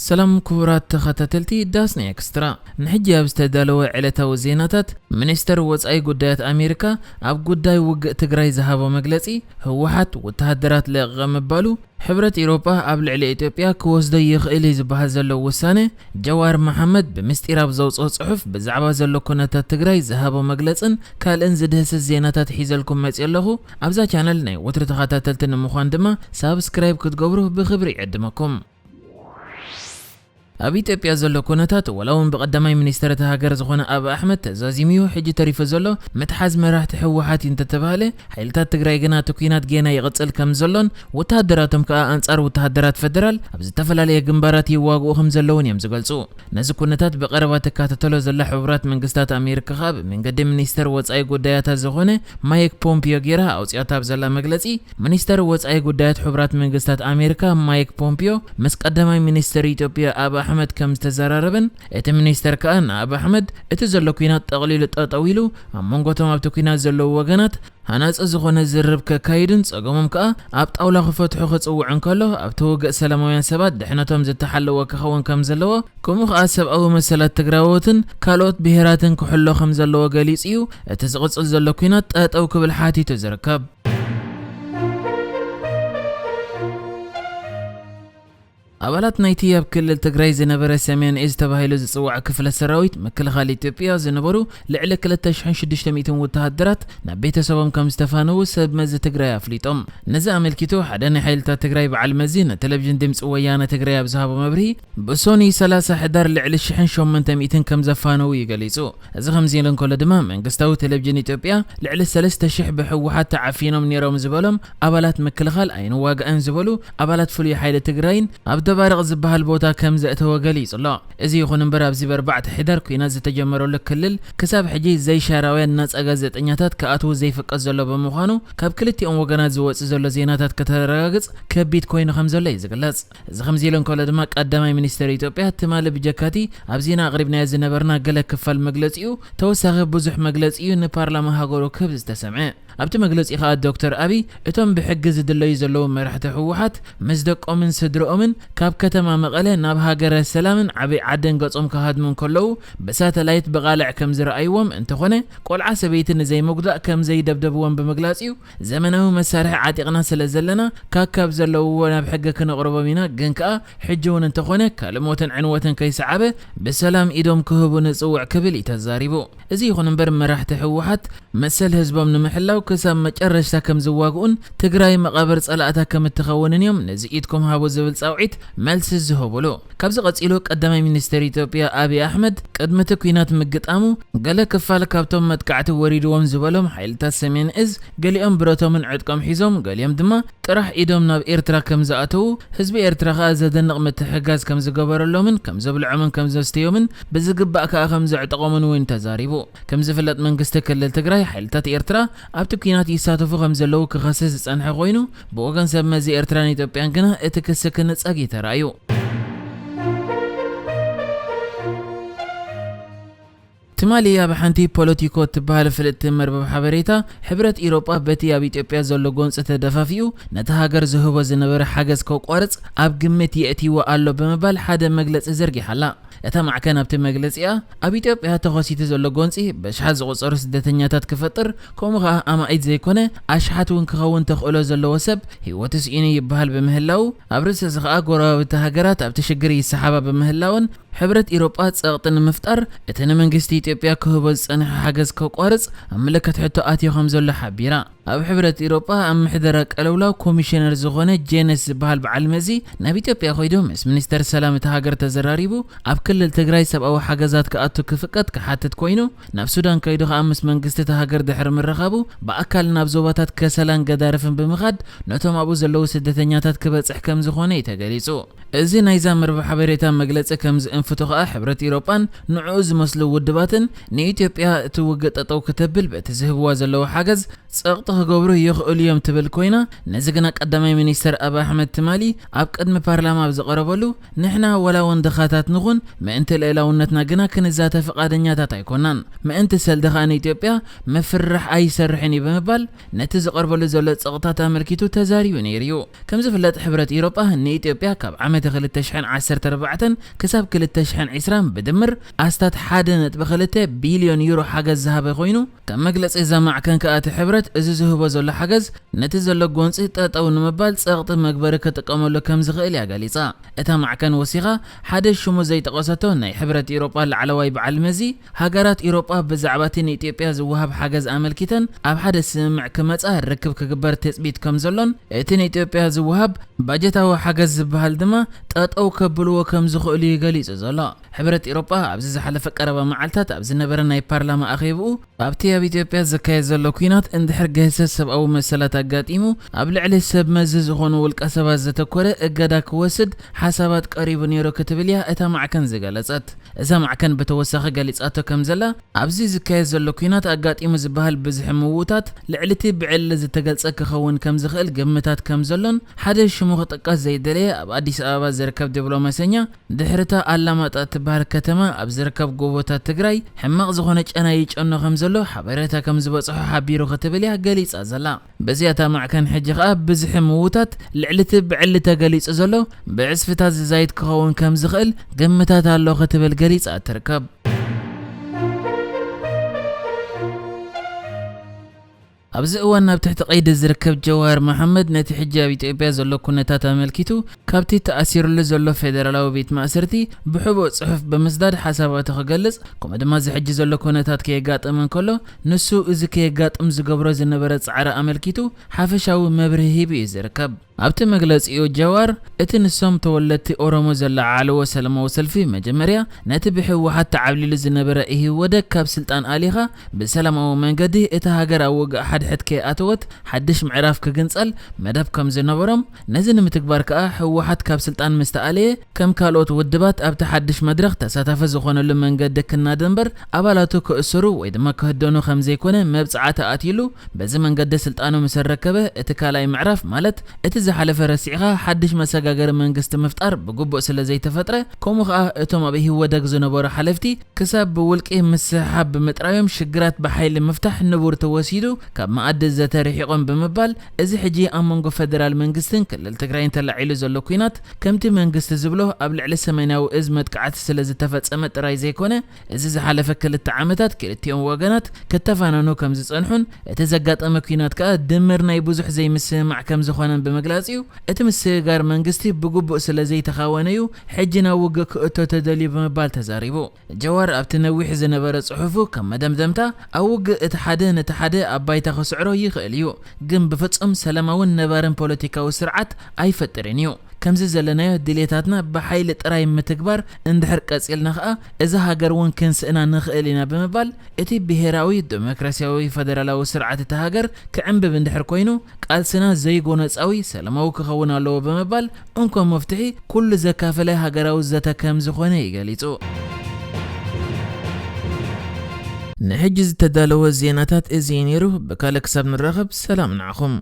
ሰላም ክቡራት ተኸታተልቲ ዳስና ኤክስትራ፣ ንሕጂ ኣብ ዝተዳለወ ዕለታዊ ዜናታት፣ ሚኒስተር ወጻኢ ጉዳያት ኣሜሪካ ኣብ ጉዳይ ውግእ ትግራይ ዝሃቦ መግለጺ፣ ህወሓት ወተሃደራት ለቐቐ ምባሉ፣ ሕብረት ኤውሮጳ ኣብ ልዕሊ ኢትዮጵያ ክወስዶ ይኽእል እዩ ዝበሃል ዘሎ ውሳነ፣ ጀዋር መሓመድ ብምስጢር ኣብ ዘውፅኦ ጽሑፍ ብዛዕባ ዘሎ ኩነታት ትግራይ ዝሃቦ መግለጽን ካልእን ዝድህስስ ዜናታት ሒዘልኩም መጽእ ኣለኹ። ኣብዛ ቻነል ናይ ወትሪ ተኸታተልቲ ንምዃን ድማ ሳብስክራይብ ክትገብሩ ብኽብሪ ይዕድመኩም። ኣብ ኢትዮጵያ ዘሎ ኩነታት፣ ዋላ እውን ብቐዳማይ ሚኒስተር እታ ሃገር ዝኾነ ኣብ ኣሕመድ ተዛዚሙ እዩ ሕጂ ተሪፉ ዘሎ። ምትሓዝ መራሕቲ ህወሓት እዩ እንተተባህለ፣ ሓይልታት ትግራይ ግና እቲ ኲናት ጌና ይቕጽል ከም ዘሎን ወተሃደራቶም ከኣ ኣንጻር ወተሃደራት ፈደራል ኣብ ዝተፈላለየ ግንባራት ይዋግኡ ከም ዘለውን እዮም ዝገልጹ። ነዚ ኩነታት ብቐረባ ትከታተሎ ዘላ ሕቡራት መንግስታት ኣሜሪካ ከኣ ብመንገዲ ሚኒስተር ወጻኢ ጉዳያታ ዝኾነ ማይክ ፖምፒዮ ጌራ ኣውጺኣታ ኣብ ዘላ መግለጺ፣ ሚኒስተር ወጻኢ ጉዳያት ሕቡራት መንግስታት ኣሜሪካ ማይክ ፖምፒዮ ምስ ቀዳማይ ሚኒስተር ኢትዮጵያ ኣብ ኣሕመድ ከም ዝተዘራረበን፣ እቲ ሚኒስተር ከኣ ንኣብ ኣሕመድ እቲ ዘሎ ኲናት ጠቕሊሉ ጠጠው ኢሉ ኣብ መንጎቶም ኣብቲ ኲናት ዘለዉ ወገናት ሃናጺ ዝኾነ ዝርርብ ከካይዱን ጸገሞም ከኣ ኣብ ጣውላ ክፈትሑ ክጽውዕ እንከሎ፣ ኣብቲ ውግእ ሰላማውያን ሰባት ድሕነቶም ዝተሓለወ ክኸውን ከም ዘለዎ፣ ከምኡ ከኣ ሰብኣዊ መሰላት ትግራዎትን ካልኦት ብሄራትን ክሕሎ ከም ዘለዎ ገሊጹ እዩ። እቲ ዝቕጽል ዘሎ ኲናት ጠጠው ክብል ሓቲቱ ዝርከብ። ኣባላት ናይቲ ኣብ ክልል ትግራይ ዝነበረ ሰሜን እዝ ተባሂሉ ዝጽዋዕ ክፍለ ሰራዊት ምክልኻል ኢትዮጵያ ዝነበሩ ልዕሊ ክልተ ሽሕን ሽዱሽተ ሚእትን ወተሃደራት ናብ ቤተሰቦም ከም ዝተፋነዉ ሰብ መዚ ትግራይ ኣፍሊጦም። ነዚ ኣመልኪቱ ሓደ ናይ ሓይልታት ትግራይ በዓል መዚ ንቴሌቪዥን ድምፂ ወያነ ትግራይ ኣብ ዝሃቦ መብርሂ፣ ብሶኒ ሰላሳ ሕዳር ልዕሊ ሽሕን ሸሞንተ ሚእትን ከም ዘፋነዉ እዩ ገሊጹ። እዚ ከምዚ ኢሉ እንከሎ ድማ፣ መንግስታዊ ቴሌቪዥን ኢትዮጵያ ልዕሊ ሰለስተ ሽሕ ብህወሓት ተዓፊኖም ነይሮም ዝበሎም ኣባላት ምክልኻል ኣይንዋጋእን ዝበሉ ኣባላት ፍሉይ ሓይሊ ትግራይን ኣብ ደባርቕ ዝበሃል ቦታ ከም ዘእተወ ገሊጹ ኣሎ። እዚ ይኹን እምበር፣ ኣብዚ በርባዕተ ሕዳር ኲናት ዝተጀመረሉ ክልል ክሳብ ሕጂ ዘይሻራውያን ናጻ ጋዜጠኛታት ክኣትዉ ዘይፍቀድ ዘሎ ብምዃኑ፣ ካብ ክልቲኦም ወገናት ዝወጽእ ዘሎ ዜናታት ከተረጋግጽ ከቢድ ኮይኑ ከም ዘሎ እዩ ዝግለጽ። እዚ ከምዚ ኢሉ እንከሎ ድማ፣ ቀዳማይ ሚኒስተር ኢትዮጵያ ትማሊ ብጀካቲ ኣብ ዜና ኣቕሪብናዮ ዝነበርና ገለ ክፋል መግለጺኡ፣ ተወሳኺ ብዙሕ መግለጺ እዩ ንፓርላማ ሃገሩ ክህብ ዝተሰምዐ። ኣብቲ መግለጺ ከኣ ዶክተር ኣቢይ፣ እቶም ብሕጊ ዝድለዩ ዘለዉ መራሕቲ ህወሓት ምስ ደቆምን ስድርኦምን ካብ ከተማ መቐለ ናብ ሃገረ ሰላምን ዓብይ ዓድን ገጾም ክሃድሙ እንከለዉ ብሳተላይት ብቓልዕ ከም ዝረኣይዎም፣ እንተኾነ ቆልዓ ሰበይቲ ንዘይምጉዳእ ከም ዘይደብደብዎም ብምግላጽ እዩ ዘመናዊ መሳርሒ ዓጢቕና ስለ ዘለና፣ ካካብ ዘለውዎ ናብ ሕጊ ክነቕርቦም ኢና፣ ግን ከኣ ሕጂ እውን እንተኾነ ካልእ ሞትን ዕንወትን ከይሰዓበ ብሰላም ኢዶም ክህቡ ንጽውዕ ክብል እዩ ተዛሪቡ። እዚ ይኹን እምበር፣ መራሕቲ ህወሓት መሰል ህዝቦም ንምሕላው ክሳብ መጨረሽታ ከም ዝዋግኡን ትግራይ መቓብር ጸላእታ ከም እትኸውንን እዮም ነዚ ኢድኩም ሃቡ ዝብል ጻውዒት መልሲ ዝህቡሉ። ካብዚ ቀጺሉ፣ ቀዳማይ ሚኒስተር ኢትዮጵያ ኣብይ ኣሕመድ ቅድሚ እቲ ኲናት ምግጣሙ፣ ገለ ክፋል ካብቶም መጥቃዕቲ ወሪድዎም ዝበሎም ሓይልታት ሰሜን እዝ፣ ገሊኦም ብረቶምን ዕጥቆም ሒዞም፣ ገሊኦም ድማ ጥራሕ ኢዶም ናብ ኤርትራ ከም ዝኣተዉ፣ ህዝቢ ኤርትራ ከኣ ዘደንቕ ምትሕግጋዝ ከም ዝገበረሎምን ከም ዘብልዖምን ከም ዘስተዮምን ብዝግባእ ከኣ ከም ዘዕጠቖምን እውን ተዛሪቡ። ከም ዝፍለጥ፣ መንግስቲ ክልል ትግራይ ሓይልታት ኤርትራ ኣብቲ ኲናት ይሳተፉ ከም ዘለዉ ክኸስስ ዝጸንሐ ኮይኑ፣ ብወገን ሰብ መዚ ኤርትራን ኢትዮጵያን ግና እቲ ክሲ ክንጸግ እዩ ተራእዩ። ትማሊ ኣብ ሓንቲ ፖለቲኮ እትበሃል ፍልጥቲ መርበብ ሓበሬታ፣ ሕብረት ኢሮጳ በቲ ኣብ ኢትዮጵያ ዘሎ ጎንጺ ተደፋፊኡ ነታ ሃገር ዝህቦ ዝነበረ ሓገዝ ከቋርጽ ኣብ ግምት የእትይዎ ኣሎ ብምባል ሓደ መግለጺ ዘርጊሓ ኣላ። እታ ማዕከን ኣብቲ መግለጺኣ፣ ኣብ ኢትዮጵያ ተኸሲቱ ዘሎ ጎንጺ በሽሓት ዝቑጸሩ ስደተኛታት ክፈጥር፣ ከምኡ ከኣ ኣማኢት ዘይኮነ ኣሽሓት እውን ክኸውን ተኽእሎ ዘለዎ ሰብ ህይወቱ ስኢኑ ይበሃል ብምህላው፣ ኣብ ርእሲ እዚ ከኣ ጎረባብቲ ሃገራት ኣብቲ ሽግር ይሰሓባ ብምህላወን፣ ሕብረት ኢሮጳ ጸቕጢ ንምፍጣር እቲ ንመንግስቲ ኢትዮጵያ ክህቦ ዝጸንሐ ሓገዝ ከቋርጽ ኣብ ምልክት ሕቶ ኣትዩ ከም ዘሎ ሓቢራ። ኣብ ሕብረት ኢሮጳ ኣብ ምሕደራ ቀለውላው ኮሚሽነር ዝኾነ ጄነስ ዝበሃል በዓል መዚ ናብ ኢትዮጵያ ከይዱ ምስ ሚኒስተር ሰላም እታ ሃገር ተዘራሪቡ፣ ኣብ ክልል ትግራይ ሰብኣዊ ሓገዛት ክኣቱ ክፍቀድ ክሓትት ኮይኑ፣ ናብ ሱዳን ከይዱ ከኣ ምስ መንግስቲ እታ ሃገር ድሕሪ ምርኻቡ፣ ብኣካል ናብ ዞባታት ከሰላን ገዳርፍን ብምኻድ ነቶም ኣብኡ ዘለዉ ስደተኛታት ክበጽሕ ከም ዝኾነ እዩ ተገሊጹ። እዚ ናይዛ መርበብ ሓበሬታ መግለጺ ከም ዝእንፍ ፍቶ ከኣ ሕብረት ኢሮጳን ንዕኡ ዝመስሉ ውድባትን ንኢትዮጵያ እቲ ውግእ ጠጠው ክተብል በቲ ዝህብዋ ዘለዉ ሓገዝ ጸቕጢ ክገብሩ ይኽእሉ እዮም ትብል ኮይና፣ ነዚ ግና ቀዳማይ ሚኒስተር ኣቢ ኣሕመድ ትማሊ ኣብ ቅድሚ ፓርላማ ኣብ ዝቐረበሉ፣ "ንሕና ወላ እውን ድኻታት ንኹን፣ ምእንቲ ልእላውነትና ግና ክንዛተ ፍቓደኛታት ኣይኮናን። ምእንቲ ሰልዲ ከኣ ንኢትዮጵያ ምፍርራሕ ኣይሰርሕን እዩ" ብምባል ነቲ ዝቐርበሉ ዘሎ ጸቕጥታት ኣመልኪቱ ተዛሪቡ ነይሩ እዩ። ከም ዝፍለጥ ሕብረት ኢሮጳ ንኢትዮጵያ ካብ ዓመት ክልተ ሽሕን ዓሰርተ ኣርባዕተን ክሳብ ክልተ ሽሕን ዕስራን ብድምር ኣስታት ሓደ ነጥቢ ክልተ ቢልዮን ዩሮ ሓገዝ ዝሃበ ኮይኑ፣ ከም መግለጺ እዛ ማዕከን ከኣ እቲ ሕብረት እዚ ዝህቦ ዘሎ ሓገዝ ነቲ ዘሎ ጎንጺ ጠጠው ንምባል ጸቕጢ መግበሪ ክጥቀመሉ ከም ዝኽእል እያ ገሊጻ። እታ ማዕከን ወሲኻ ሓደ ሽሙ ዘይጠቐሰቶ ናይ ሕብረት ኢሮጳ ላዕለዋይ በዓል መዚ፣ ሃገራት ኢሮጳ ብዛዕባ እቲ ንኢትዮጵያ ዝወሃብ ሓገዝ ኣመልኪተን ኣብ ሓደ ስምምዕ ክመጻ ርክብ ክግበር ትጽቢት ከም ዘሎን እቲ ንኢትዮጵያ ዝወሃብ ባጀታዊ ሓገዝ ዝበሃል ድማ ጠጠው ከብልዎ ከም ዝኽእሉ እዩ ገሊጹ ዘሎ። ሕብረት ኢሮጳ ኣብዚ ዝሓለፈ ቀረባ መዓልታት ኣብ ዝነበረ ናይ ፓርላማ ኣኼብኡ፣ ኣብቲ ኣብ ኢትዮጵያ ዝካየድ ዘሎ ኲናት እንድሕር ገህሰት ሰብኣዊ መሰላት ኣጋጢሙ ኣብ ልዕሊ ሰብ መዚ ዝኾኑ ውልቀ ሰባት ዘተኮረ እገዳ ክወስድ ሓሳባት ቀሪቡ ነይሩ ክትብል እያ እታ ማዕከን ዝገለጸት። እዛ ማዕከን ብተወሳኺ ገሊጻቶ ከም ዘላ፣ ኣብዚ ዝካየድ ዘሎ ኲናት ኣጋጢሙ ዝበሃል ብዝሒ ምውታት ልዕሊ እቲ ብዕሊ ዝተገልጸ ክኸውን ከም ዝኽእል ግምታት ከም ዘሎን ሓደ ሽሙ ክጥቀስ ዘይደለየ ኣብ ኣዲስ ኣበባ ዝርከብ ዲፕሎማሰኛ ድሕሪ እታ ኣላማጣ እትበሃል ከተማ ኣብ ዝርከብ ጎቦታት ትግራይ ሕማቕ ዝኾነ ጨና ይጨኖ ከም ዘሎ ሓበሬታ ከም ዝበጽሖ ሓቢሩ ክትብል እያ ገሊጻ ዘላ። በዚኣ እታ ማዕከን ሕጂ ኸኣ ብዝሒ ምውታት ልዕሊ እቲ ብዕሊ ተገሊጹ ዘሎ ብዕጽፍታት ዝዛይድ ክኸውን ከም ዝኽእል ግምታት ኣሎ ክትብል ገሊጻ ትርከብ። ኣብዚ እዋን ናብ ትሕቲ ቀይዲ ዝርከብ ጀዋር መሓመድ ነቲ ሕጂ ኣብ ኢትዮጵያ ዘሎ ኩነታት ኣመልኪቱ ካብቲ ተኣሲሩሉ ዘሎ ፌደራላዊ ቤት ማእሰርቲ ብሕቡእ ጽሑፍ ብምስዳድ ሓሳባቱ ክገልጽ፣ ከምኡ ድማ እዚ ሕጂ ዘሎ ኩነታት ከየጋጥም እንከሎ ንሱ እዚ ከየጋጥም ዝገብሮ ዝነበረ ጻዕሪ ኣመልኪቱ ሓፈሻዊ መብርሂ ሂቡ እዩ ዝርከብ። ኣብቲ መግለጺኡ ጀዋር፣ እቲ ንሶም ተወለድቲ ኦሮሞ ዘለዓዓልዎ ሰላማዊ ሰልፊ መጀመርያ ነቲ ብህወሓት ተዓብሊሉ ዝነበረ ኢህወደግ ካብ ስልጣን ኣሊኻ ብሰላማዊ መንገዲ እታ ሃገር ኣብ ውግእ ሓድሕድ ከይኣተወት ሓድሽ ምዕራፍ ክግንጸል መደብ ከም ዝነበሮም፣ ነዚ ንምትግባር ከኣ ህወሓት ካብ ስልጣን ምስ ተኣለየ ከም ካልኦት ውድባት ኣብቲ ሓድሽ መድረኽ ተሳታፊ ዝኾነሉ መንገዲ ክናደ እምበር ኣባላቱ ክእሰሩ ወይ ድማ ክህደኑ ከም ዘይኮነ መብጽዓ ተኣትዩሉ በዚ መንገዲ ስልጣኑ ምስ ኣረከበ፣ እቲ ካልኣይ ምዕራፍ፣ ማለት እቲ ዝሓለፈ ረሲዕኻ ሓድሽ መሰጋገሪ መንግስቲ ምፍጣር ብግቡእ ስለ ዘይተፈጥረ፣ ከምኡ ኸኣ እቶም ኣብ ኢህወደግ ዝነበሩ ሓለፍቲ ክሳብ ብውልቂ ምስሕሓብ ብምጥራዮም ሽግራት ብሓይሊ ምፍታሕ ንቡር ተወሲዱ ካብ መኣዲ ዘተ ርሒቖም ብምባል፣ እዚ ሕጂ ኣብ መንጎ ፈደራል መንግስትን ክልል ትግራይን ተላዒሉ ዘሎ ኲናት፣ ከምቲ መንግስቲ ዝብሎ ኣብ ልዕሊ ሰሜናዊ እዝ መጥቃዕቲ ስለ ዝተፈጸመ ጥራይ ዘይኮነ፣ እዚ ዝሓለፈ ክልተ ዓመታት ክልቲኦም ወገናት ክተፋነኑ ከም ዝጸንሑን እቲ ዘጋጠመ ኲናት ከኣ ድምር ናይ ብዙሕ ዘይምስምማዕ ከም ዝኾነን ብምግላጽ እዩ። እቲ ምስግጋር መንግስቲ ብግቡእ ስለ ዘይተኻወነ እዩ ሕጂ ናብ ውግእ ክእቶ ተደልዩ ብምባል ተዛሪቡ። ጀዋር ኣብቲ ነዊሕ ዝነበረ ጽሑፉ ከም መደምደምታ፣ ኣብ ውግእ እቲ ሓደ ነቲ ሓደ ኣብ ባይታ ክስዕሮ ይኽእል እዩ፣ ግን ብፍጹም ሰላማውን ነባርን ፖለቲካዊ ስርዓት ኣይፈጥርን እዩ። ከምዚ ዘለናዮ ድሌታትና ብሓይሊ ጥራይ ምትግባር እንድሕር ቀጺልና ኸኣ፣ እዛ ሃገር እውን ክንስእና ንኽእል ኢና ብምባል፣ እቲ ብሄራዊ ዴሞክራሲያዊ ፈደራላዊ ስርዓት እታ ሃገር ክዕንብብ እንድሕር ኮይኑ፣ ቃልስና ዘይጎነጻዊ ሰላማዊ ክኸውን ኣለዎ ብምባል፣ እንኮ መፍትሒ ኩሉ ዘካፈለ ሃገራዊ ዘተ ከም ዝኾነ እዩ ገሊጹ። ንሕጂ ዝተዳለወ ዜናታት እዚ እዩ ነይሩ። ብካልእ ክሳብ ንራኸብ፣ ሰላም ንዓኹም።